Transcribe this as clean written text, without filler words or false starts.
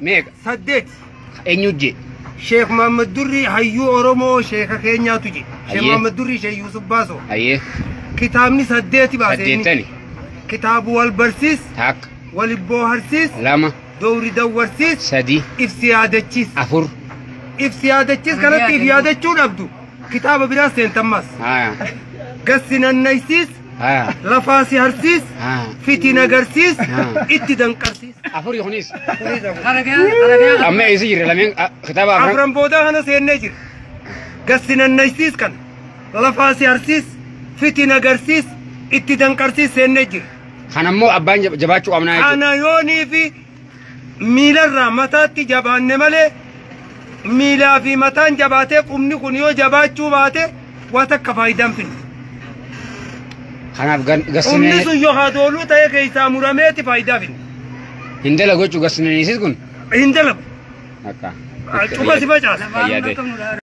Meeqa? 8. Eenyu je? Sheekh Muhammad Durrii hayyuu Oromoo sheeka keenyaatu je. Sheekh Hayyee. Muhammad Durrii Sheekh Yusuf Baasoo. Hayyee. Kitaabni 8 baase inni. Saddeettani. Kitaabu wal barsiis, 1. wal booharsiis, 2. dowri dawwarsiis, 3. ibsi yaadachiis. 4. Ibsi yaadachiis kanatti if yaadachuu dhabdu. Kitaaba biraa seentammas. Haa. Gassi nannaysiis, Haa. lafaa si harsiis, Haa. fitiin agarsiis, Haa. itti danqarsiis. 4 kunis. Kunis 4. Amma eessa jirra lameen kitaaba afran. Afran boodaa kana seennee jira. Gassi nannaysiis kana lafaa si harsiis, fitiin agarsiis, itti danqarsiis seennee jira. Kanammoo abbaan jabaachuu qabnaa jechuudha. Kana yoonii fi miilarraa mataatti jabaanne malee miilaa fi mataan jabaatee qubni kun yoo jabaachuu baate waa takka faayidaan finne. Kanaaf Qubni gassinee sun yoo hadooluu ta'e keessaa murameeti faayidaa finne. hin dalagu jechuudha gassinaniisis kun. Hin dalagu. Akka. Cufa si facaasa. Fayyaa ta'e.